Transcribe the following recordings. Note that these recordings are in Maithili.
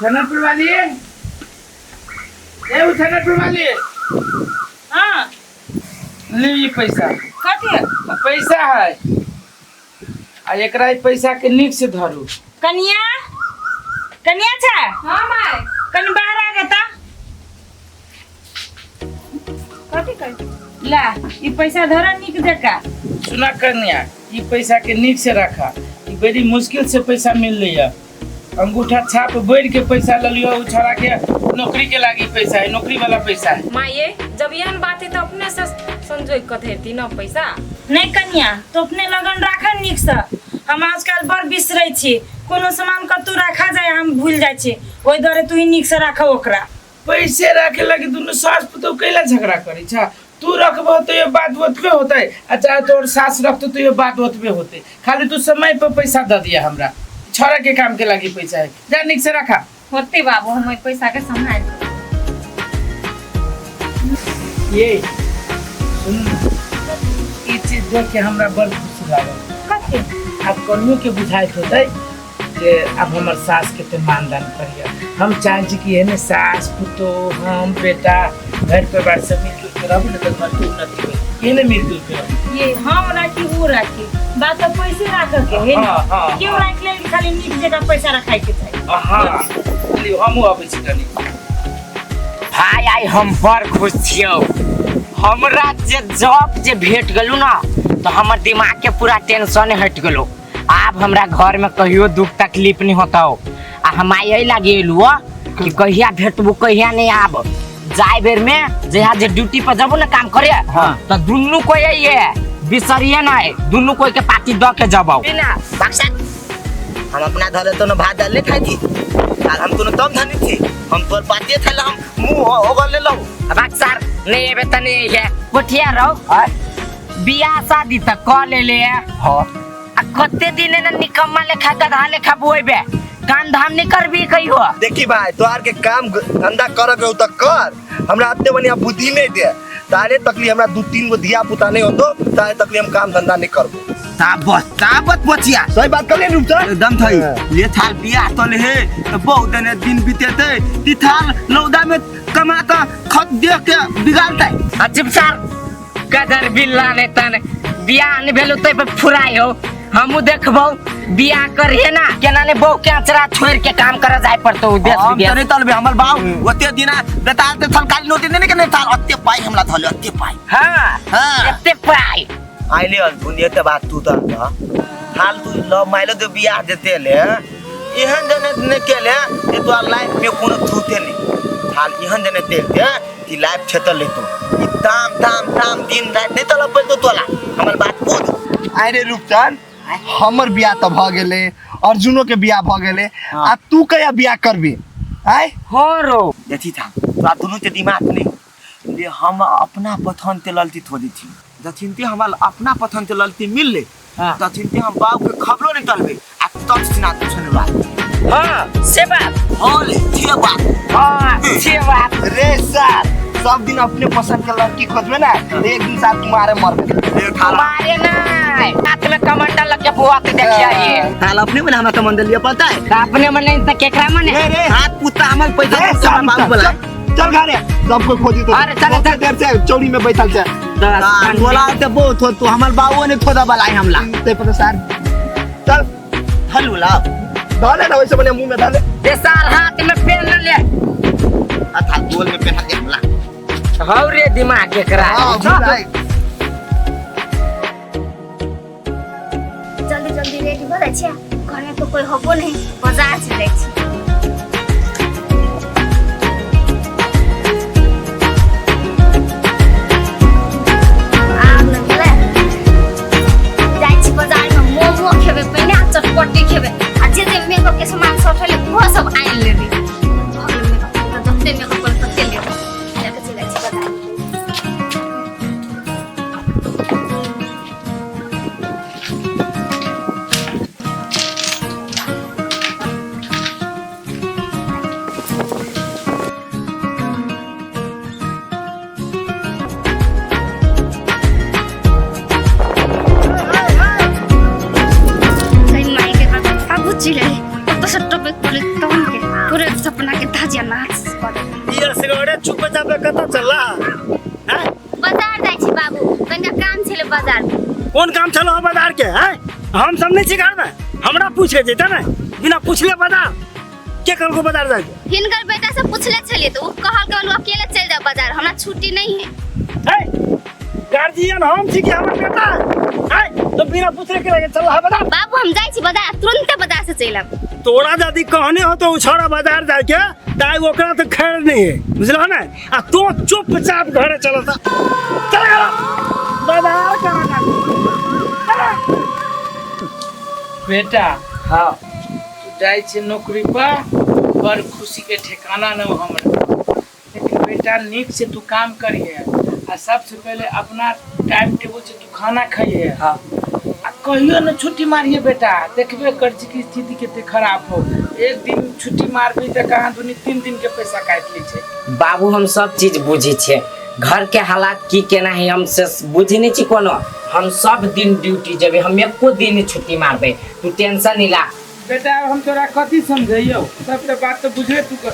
थानापुर वाली ए उ थानापुर वाली। हाँ। ले ई पैसा। कथी? पैसा है आ एकरा ई पैसा के नीक से धरू। कनिया, कनिया छा? हाँ माय। कनि बाहर आ गता। कथी कही? ला ई पैसा धरा नीक जका। सुना कन्या, ई पैसा के नीक से रखा, ई बड़ी मुश्किल से पैसा मिल रही है। अंगूठा छाप बढ़ के पैसा ले लियो, उ छोड़ा के नौकरी के लागी पैसा है, नौकरी वाला पैसा है। माँ ये जब एहन बात है तो अपने से संजोग के धरती न पैसा। नहीं कन्या, तो अपने लगन राखा नीक से। हम आजकल बड़ बिसरै छी, कोनो सामान कतौ राखा जाए हम भूल जाइ छी, ओहि दुआरे तू ही नीक से राख ओकरा। पैसे राखे लगी दुनू सास पुतोह कैला झगड़ा करै छा? तू रखबो तो ये बात ओतबे होतै आ चाहे तोर सास रखतो तो ये बात ओतबे होतै। खाली तू समय पर पैसा दे दिया हमरा, छोड़ा के काम के लागी पैसा है, जा नीक से रखा। होते बाबू, हम ओहि पैसा के संभाल लेब। ये सुन, ई चीज देख के हमरा बड़ खुशी लागल। कथी? आब कनियो के बुझाइत होतै जे आब हमर सास के ते मानदान करिए। हम चाहे छी कि एहने सास पुतोह हम बेटा घर परिवार सब मिलजुल के रहबू ने तऽ घर के उन्नति होई। एहने मिलजुल के रहबू। ये हम राखी वो राखी, बात तो पैसे राखे के है हाँ, हाँ, क्यों हाँ। राख ले, खाली नीक जगह पैसा रखाए के चाही। हाँ, लियो, हमहूँ अबै छी कनी। भाई आई हम बड़ खुश छियौ, हमरा जे जॉब जे भेट गेलू ना तो हमर दिमाग के पूरा टेंशन हट गेलो। आब हमरा घर में कहियो दुख तकलीफ नहीं होता हो। आ हम आई एहि लागी एलू हो कि कहिया भेटबू कहिया नहीं। आब जाय बेर में जहिया जे ड्यूटी पर जबू ना काम करे, हाँ। तो दुनू कोई अइहे बिसरिए नहीं, दुनू कोई के पार्टी the के जबौ। ना बक्सा हम अपना घर तो न भात दाल नहीं खाई थी, और हम तो तम धनी थी, हम तोर पातिए थे हम मुंह ओगल ले लहू। अब सर नहीं एबे त नहीं है कोठिया रहो, बियाह शादी त क ले ले। हाँ। आ कते दिन ने निकम्मा लेखा गधा लेखा बोएबे, काम धाम नहीं करबी कहियो। देखी भाई तोहार के काम धंधा करे के हो त कर, हमरा अत्ते बढ़िया बुद्धि नहीं दे तारे तकली हमरा दू तीन गो धिया पुता नहीं होतो तारे तकली हम काम धंधा नहीं करबो। ताबत ताबत बचिया। सही बात कहलिए रूप सर? एकदम थई। ले थाल बियाह तो ले हे तो बहुत दिन दिन बीतेते ती थाल लौदा में कमा के खत देख के बिगाड़ते। अजीब सर गदर बिल्ला ने तन बियाह नहीं भेलो ते पे फुराई हो, हमू देखबो बियाह करिए ना केना ने बहु के अचरा छोड़ के काम करे जाय पड़तो देश हम विदेश। तो नहीं तलबे हमर बाऊ ओते दिना बेताल ते थलकाली नोटी नहीं के नहीं थाल ओते पाई हमला धले ओते पाई। हां। हां। एते पाई। आइले अल दुनिया ते बात तू तर न हाल तू ल माइलो दे बियाह देते ले एहन जने ने केले जे तोर लाइफ में कोनो थूते नहीं, हाल एहन जने तेल दे कि लाइफ छेतल ले तू ई ताम ताम ताम दिन रात नहीं तलब पे तो तोला हमर बात बुझ। अरे रूपचंद हमर बियाह त भ गेले, अर्जुनो के बियाह भ गेले, आ तू कहिया बियाह करबी? आय हो रो देखी था तोरा दुनू के दिमाग नहीं ले, हम अपना पथन ते ललती थोड़ी थी जथिनते हमरा अपना पथन ते ललती मिल ले। हाँ। तथिनते हम बाप के खबरो नहीं तलबे आ तच सिना तू सुन बात। हां से बात। हां ले छे बात। हां से बात। रे सर सब दिन अपने पसंद के लड़की खोजबे ना एक दिन साथ तुम्हारे मर गए। ले थाला। मारे ना हाथ में कमंडल लग के बुआ के देखिया ये। थाला अपने में हमरा कमंडल लिया पड़ता है। अपने मन नहीं त केकरा मने? रे रे। हाथ पुता हमर पैसा रे, तू हमरा बाबू बोला। चल घरे सबको खोजी तो। अरे चल, चल। देर से चौड़ी में बैठल छे। हाँ, बोला ते बहुत हो तू हमर बाबू ने थोड़ा बलाई हमला। ते पता सर चल। थल बोला। डाले ना वैसे बने मुंह में डाले। दे सार हाथ में पेन ले। आ थाल गोल में पहना दे हमला। हौ रे दिमाग एकरा। हां, बुझाई। जल्दी जल्दी रेडी हो जाइ छै, घर में तो कोई होबो नहीं, बाजार चलै छी। आब ने भेलै जाइ छी बाजार में मोमो खेबै पहिने आ चटपटी खेबै आ जे जे मेकअप के सामान सब छलै ओहो सब आनि लेबै। भऽ गेलै मेकअप, जते मेकअप करबै तते लेबै। लए कऽ चलि जाइ छी बाजार। तहन के पूरे सपना के धजिया नाच कर देबै। ई असगरे चुपचाप कतऽ चलला हैं? बाजार जाइ छी बाबू, कनिका काम छलै बाजार में। कोन काम छलो हो बाजार के हैं? हम सब नहीं छी घर में, हमरा पूछे जेते ने, बिना पूछले बाजार के कहलको बाजार जाय के? हिनकर बेटा से पूछले छलियै तऽ ओ कहल के अकेले चलि जाओ बाजार, हमरा छुट्टी नहीं है। है गार्जियन हम छी कि हमर बेटा है? तो बिना पूछले के लगे चल बाजार? बाबू हम जाइ छी बाजार, तुरंत बाजार से चलि आब। तोरा यदि कहने हो तो छौड़ा बाजार जाय के ताई ओकरा तो खैर नहीं है, बुझलो ना? आ तो चुपचाप घरे चलता, चल गेलो बाजार करा। बेटा हाँ तू जाइ छै नौकरी पर, बड़ खुशी के ठिकाना न हो हमरा, लेकिन बेटा नीक से तू काम करिहे आ सबसे पहले अपना टाइम टेबुल से तू खाना खाइहे। हाँ आ कहियो न छुट्टी मारिए बेटा, देखबे कर छी कि स्थिति कते खराब हो, एक दिन छुट्टी मारबी तऽ कहाँ दुनी 3 दिन के पैसा काटि लै छै। बाबू हम सब चीज बुझै छियै, घर के हालात की केना है हम से बुझै नहीं छी कोनो। हम सब दिन ड्यूटी जेबै, हम एको दिन नहीं छुट्टी मारबै, तू टेंशन नहीं ला। बेटा हम तोरा कथी समझैयौ, सब तऽ बात तऽ बुझबे तू कर।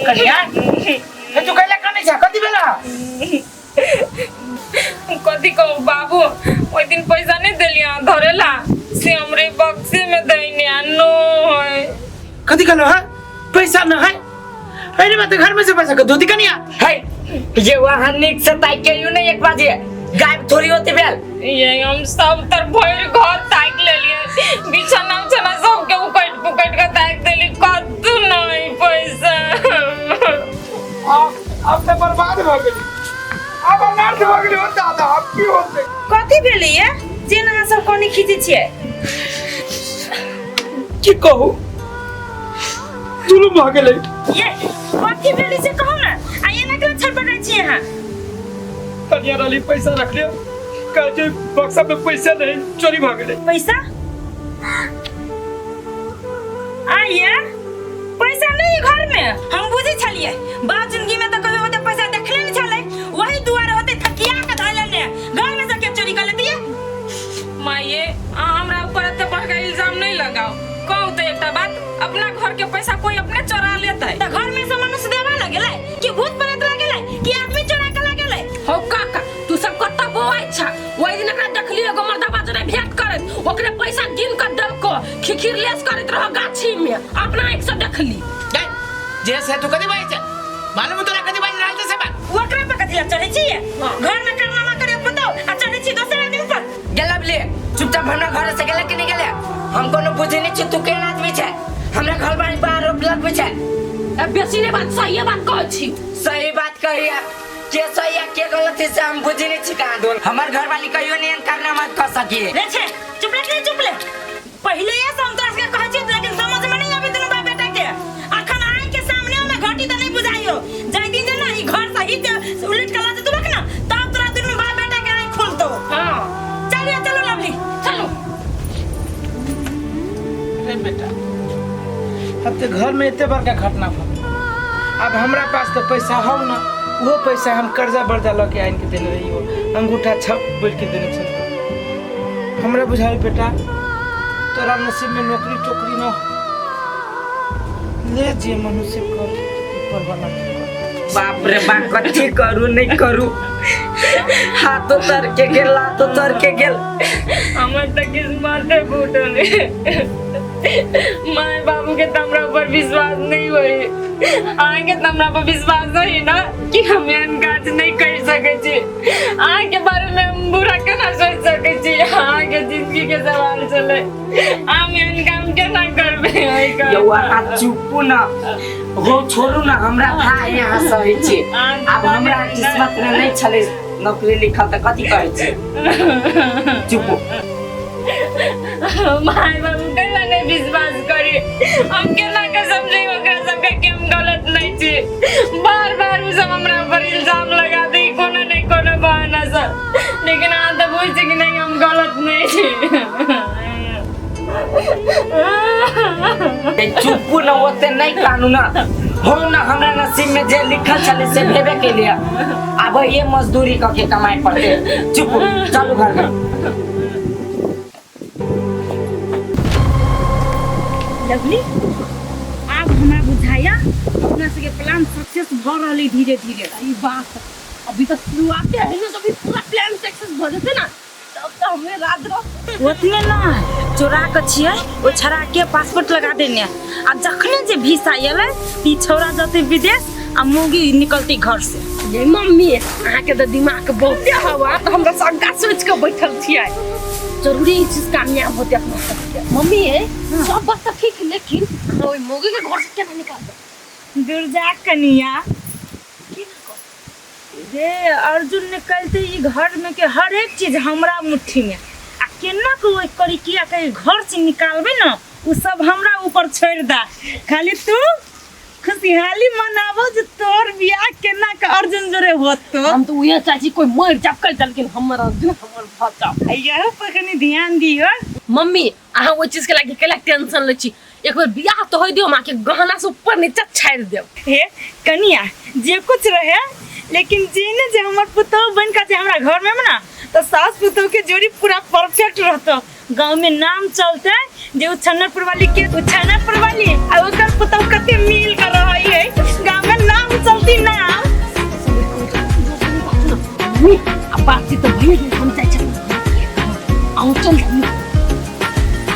कनिया हे तू कैला कनै छा, कथी भेला? कथी कहू बाबू, ओहि दिन पैसा नहीं देलियै धरेला से हमरे बक्से में दैने नो है। कथी कहलो है? पैसा न है? अरे बात घर में से पैसा के धोती कनिया है ये वहां निक से ताई के you नहीं एक बाजे गायब थोड़ी होती बेल। ये हम सब तर भर घर ताक लेलिए, बिछाना उछाना सब के उकट पुकट के ताक देली, कतू नहीं पैसा। अब तो बर्बाद भ गेली, अब अनर्थ भ गेली हो दादा, अब की होतै? कथी भेलै ये जेना अहाँ सब कोनी खींचै छियै? की कहू जुलुम भ गेलै। ये कथी भेलै से कहू ना, आ एना केना छटपटाइ छी अहाँ? कनिया रहली पैसा रखले, कहै छै बक्सा में पैसा नहीं, चोरी भ गेलै। पैसा? आ ये पैसा नहीं घर में? हम बुझै छलियै बाप जिंदगी में तो कभी ओते पैसा देखले नहीं छलै, वही दुआरे होते थकिया के धऽ लेने, घर में से के चोरी कर लेतियै। माये अहाँ हमरा ऊपर एते बड़का इल्जाम नहीं लगाओ, कहू तो एकटा बात, अपना घर के पैसा कोई अपने चोरा लेतै त घर में से मनुष्य देवा लगेलै कि भूत प्रेत लगेलै कि आदमी चोरा के लगेलै? हौ काका तू सब कत्ता बोआइ छा, ओहि दिन एकरा देखली एगो मर्दबा जरे भेंट करैत, ओकरे पैसा गिन के देलको, खिखिर लेस करैत रहो गाछी में, अपना आँखि से देखली। जे से तू कथी बाजै छै मालूम तोरा कथी बाजि रहल छै से बात? ओकरा पर कथी लए चढ़ै छी? घर में कारनामा करे बताओ आ चढ़ै छी दोसर आदमी पर। गेला बोले चुपचाप हमरा घर से गेला कि नहीं गेला? हम कोनो बुझै नहीं छी तू केहन आदमी छै, हमरा घर बारी पर आरोप लगबै छै। बेसी नहीं बात, सही बात कहै छी। सही बात कहिया के सही आ के गलत है से हम बुझै नहीं छी कहाँ दोन। हमर घर वाली कहियो नहीं कारनामा कर सकी। रे छे चुप ले चुप ले, पहले ये हम तोरा के कहै छी लेकिन समझ में नहीं आबे दुनू बाप बेटा के। अखन आइ के सामने में घटी त नहीं बुझाइयो, जाय दिन जे ना ई घर सही से उलट के ला जेतौ ना तब तोरा दुनू बाप बेटा के आँख खुलतौ। हां चलिए चलो लवली चलो। रे बेटा अब तो घर में एते बड़का घटना भऽ गेल, अब हमरा पास तो पैसा हौ ना, वो पैसा हम कर्जा बर्जा लऽ के आनि के देने रहियो, अंगूठा छप बोल के देने छलियै। हमरा बुझाइ बेटा तोरा नसीब में नौकरी टोकरी न हो, ले जे मनुष्य कर ऊपर वाला के कर। बाप रे बाप कथी करू नहीं करू, हाथों तर के गेल लातो तर के गेल, हमर त किस्मते फूटल। माय बाबू के त हमरा ऊपर विश्वास नहीं होई, अहाँ के त हमरा पर विश्वास होई ना कि हम एहन काज नहीं कर सकै छी, अहाँ के बारे में हम बुरा केना सोच सकै छी, अहाँ के जिंदगी के सवाल छलै, हम एहन काम केना करबै? यौआ चुपू ना हो, छोड़ू ना, हमरा था यहाँ सही छी। अब हमरा किस्मत में नहीं छलै नौकरी लिखल त कथी कहै छी, चुपू। My बाबू केना नहीं विश्वास करी, हम केना के समझै ओकरा सबके कि हम गलत नहीं छी, बार बार उ सब हमरा पर इल्जाम लगा दै कोनो नहीं कोनो बहाना से, लेकिन अहाँ तऽ बुझै छी कि नहीं हम गलत नहीं छी। चुपू ना ओते नहीं कानू ना हो ना, हमरा नसीब में जे लिखल छलै से भेबे के लिए, अब ये मजदूरी क के कमाए पड़ते। चुपू चलू घर में। देखली आब हमरा बुझाइया अपना सबके प्लान सक्सेस भऽ रहल है धीरे धीरे। ई बात अभी तो शुरुआते है ना, जब पूरा प्लान सक्सेस भऽ जेतै ना तब तो हमें रात रह ओतने ना चोरा के छियै ओ छड़ा के पासपोर्ट लगा देने आ जखने जे वीसा एलै त ई छौड़ा जतै विदेश आ मौगी निकलतै घर से। ये मम्मी अहाँके तऽ दिमाग बहुते हवा, तऽ हमरा शंका सोच के बैठल छियै, जरूरी ई चीज कामयाब होते अपना सबके। मम्मी सब बात तऽ ठीक, लेकिन अहाँ ओहि मौगी के घर से केना निकालबै? दुर्जा कनिया रे अर्जुन निकलते ई घर में के हर एक चीज हमरा मुट्ठी में, आ केना के ओहि करिकिया के घर से निकालबै ना उ सब हमरा ऊपर छोड़ दा, खाली तू खुशहाली मनाबो जे तोर बियाह केना के अर्जुन जोरे होतो। हम तो उहे चाहै छी कोई मर जाब कर लेकिन हमर अर्जुन हमर भऽ जाब। यहो पर कनी ध्यान दियो। मम्मी अहाँ ओहि चीज के लागी केला टेंशन लै छी, एक बेर बियाह तो होय दियो, माँ के गहना से ऊपर नीचा छाड़ि देब। हे कनिया जे कुछ रहे लेकिन जे ने जे हमर पुतोह बन के जे हमरा घर में ना तो सास पुतोह के जोड़ी पूरा परफेक्ट रहतो, गांव में नाम चलते जे उ छन्नरपुर वाली के उ छन्नरपुर वाली आ ओकर पुतोह कते मिल कर रहै है, गांव में नाम चलती ना। मम्मी अब बातचीत तो भइए गेल, हम जाइ छी अहूँ चल जाउ।